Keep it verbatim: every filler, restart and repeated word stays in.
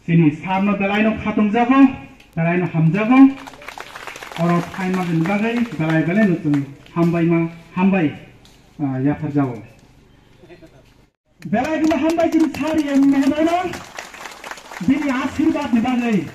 Chini sarno belaino khatungjago, belaino hamjago. Oro phaima bini bagwi belai belaino chwng hambaima, hambai, ah, yapharjago. Belai bini hambai chini sari yang mehmano bini ashirbad ni bagwi.